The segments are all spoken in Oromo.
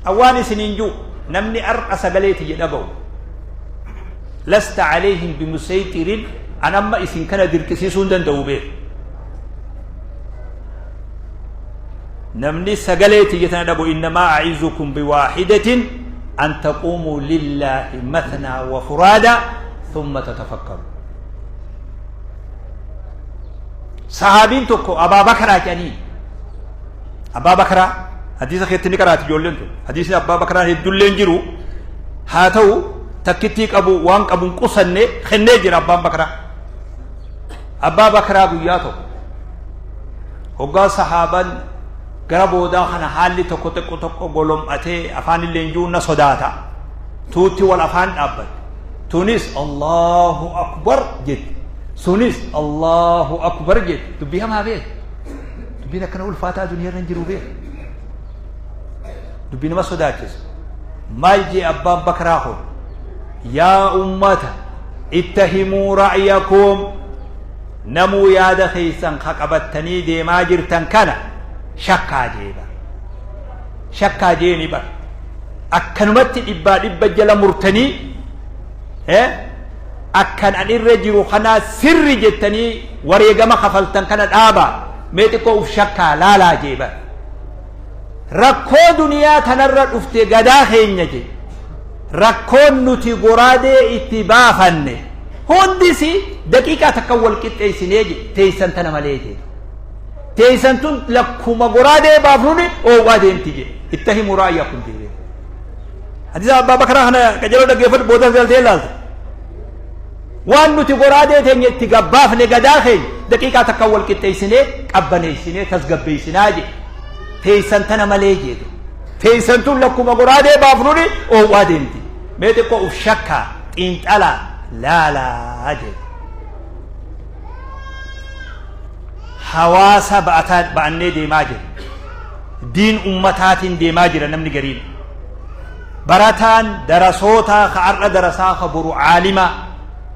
Awwaan isiniin ji'u namni ar'a sagalee tiyya dhaga'u lasta alayhim bimusayxirin, an amma isin kana dirqisiisuu hin danda'u beeku. Namni sagalee tiyya tana dhabu, innamaa a'izukum biwaahidatin an taquumuu lillaahi mathnaa wa furaada thumma tatafakkaru. Sahaabiin tokko Abaa Bakaraa jedhanii, Abbaa Bakaraa hadiisa keetti ni qaraati ijoolleen tun. Hadiisni Abbaa Bakaraa hedduullee hin jiru, haa ta'u takkittii qabu waan qabu hin qusanne kennee jira Abbaan Bakaraa. Abbaa Bakaraa guyyaa tokko hoggaa sahaaban gara boodaa kana haalli tokko tokko tokko golom'atee afaan illee hin jiru na sodaata. Tuutti wal afaan dhaabbate. Tunis Allahu Akbar jetti. Sunis Allahu Akbar jetti. Dubbii hamaa beeku. Dubbiin akkana ulfaataa duniyaa irra hin jiru beeku. Dubbii nama sodaachisu. Maal jee Abbaan Bakraa kun? Yaa ummata, ittahimuu ra'yakum, namuu yaada keessan ka qabattanii deemaa jirtan kana shakkaa jee bar. Shakkaa jeeni bar. Akkanumatti dhibbaa dhibba jala murtanii akkan an irra jiru kanaa sirri jettanii wareegama kafaltan kana dhaabaa, mee xiqqoo uf shakkaa laalaa jee bar. Rakkoo duniyaa tanarra dhufte gadaa keenya jee. Rakkoon nuti goraadee itti baafanne hundisi daqiiqaa takka wal qixxeessinee je teessan tana malee jee. Teessan tun lakkuma goraadee baafnuni oowwaa deemti je. Itta himu raayyakum jee. Hadiisa Abbaa Bakaraa kana qajeeloo dhaggeeffadhu, booda galtee ilaalta. Waan nuti goraadee teenya itti gabbaafne gadaa keenya daqiiqaa takka wal qixxeessinee qabbaneessinee tasgabbeessinaa je. Teessan tana malee jeetu. Teessan tun lakkuma goraadee baafnuni oowwaa deemti. Mee xiqqoo uf shakkaa, xiinxalaa, laalaa jedhe. Hawaasa ba'ataa ba'annee deemaa jira. Diin ummataatiin deemaa jira namni gariin. Barataan darasootaa ka har'a darasaa ka boru caalimaa,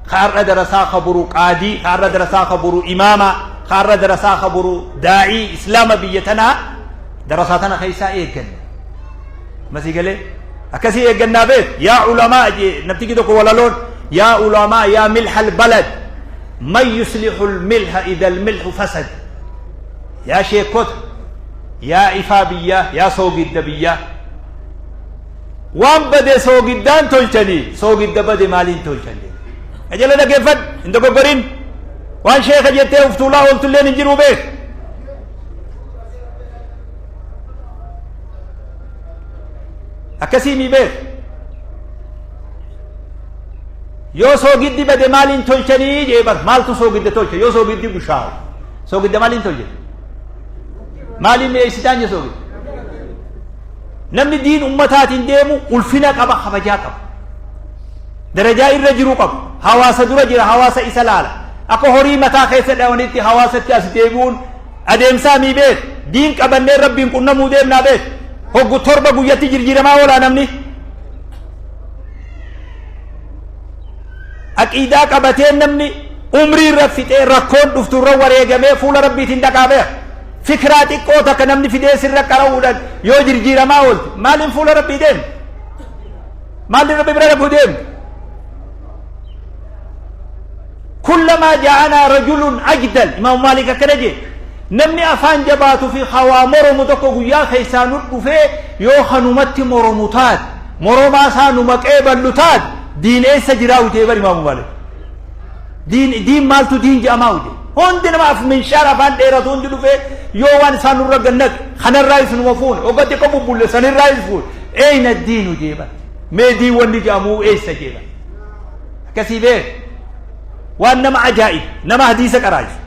ka har'a darasaa ka boru qaadii, ka har'a darasaa ka boru imaamaa, ka har'a darasaa ka boru daa'ii islaama biyya tanaa darasaa tana keessaa eegganna. Masii galee akkasii eeggannaa beek. Yaa ulamaa jee namtichi tokko walaloon, yaa ulamaa, yaa milha albalad, man yuslihu almilha idha almilhu fasad. Yaa sheekota, yaa ifaa biyyaa, yaa soogidda biyyaa, waan bade soogiddaan tolchanii, soogidda bade maaliin tolchan jedhe. Qajeela dhaggeeffadhu, hin dogoggorin. Waan sheeka jettee uf tuulaa ooltulleen hin jiru beek. Akkasii mi beek. Yoo soogiddi bade maaliin tolchanii jee bar, maaltu soogidda tolcha yoo soogiddi bushaa'u? Soogidda maaliin tolcha? Maaliin mi'eessitaan jee soogidda? Namni diin ummataatiin deemu ulfina qaba, kabajaa qaba. Darajaa irra jiru qaba. Hawaasa dura jira, hawaasa isa laala. Akka horii mataa keessa dhawanitti hawaasatti as deebi'uun adeemsaa mii beek. Diin qabannee Rabbiin qunnamuu deemnaa beek. Hoggu 7 guyyatti jirjiiramaa oolaa namni. Aqiidaa qabatee namni umrii irra fixee rakkoon dhuftu irra wareegamee fuula Rabbiitiin dhaqaa beek. Fikiraa xiqqoo takka namni fidee sirra qara'uudhaan yoo jirjiiramaa oolte maaliin fuula Rabbii deemte? Maaliin Rabbi bira dhaquu deemte? Kullamaa ja'anaa rajulun ajdal, Imaam Maalik akkana jee, namni afaan jabaatu fi hawaa moromu tokko guyyaa keessaa nu dhufee yoo kanumatti moromu taate, moromaa isaa nu maqee ballu taate, diin eessa jiraa ujee bar Imaamu Maalik. Diin diin maaltu diin jedhamaa uje. Hundi nama af minshaar afaan dheeratu hundi dhufee yoo waan isaan nurra gannaqe kanarraa isinuma fuune hogga xiqqoo bubbulle sanirraa is fuune, eeyna diinu jee bar. Mee diin wanni jedhamuu eessa jee bar. Akkasii beek. Waan nama ajaa'ib nama hadiisa qaraa'isu.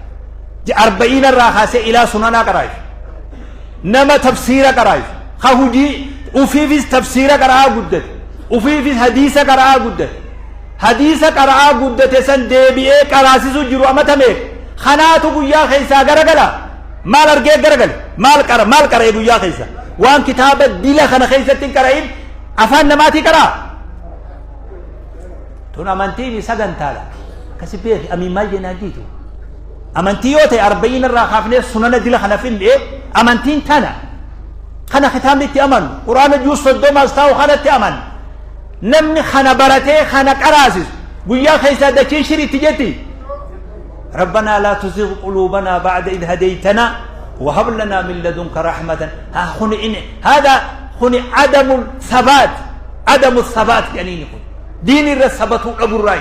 Arba'iina irraa kaasee ilaa sunanaa qaraa'isu. Nama tafsiira qaraa'isu. Ka hujii ufiifis tafsiira qara'aa guddate. Ufiifis hadiisa qara'aa guddate. Hadiisa qara'aa guddate san deebi'ee qaraasisuu jiru amata meeqa. Kanaatu guyyaa keessaa garagala. Maal argee garagale? Maal qara? Maal qara'e guyyaa keessa? Waan kitaaba dila kana keessatti hin qara'in afaan namaatii qaraa? Tun amantii fi sagantaadha. Akkasi beeki, amiin maal jennaan jiitu. Amantii yoo ta'e arba'iin irraa kaafnee sunana dila kana finne amantiin tana. Kana kitaabni itti amanu, Qur'aana juuz 30s taa'u kanatti amanu. Namni kana baratee kana qaraasisu guyyaa keessaa dachiin shiritti jetti. ربنا لا تزغ قلوبنا بعد إذ هديتنا وهب لنا من لدنك رحمة. ها خن إن هذا خن عدم الثبات، عدم الثبات، يعني خن دين الثبات أبو الرأي.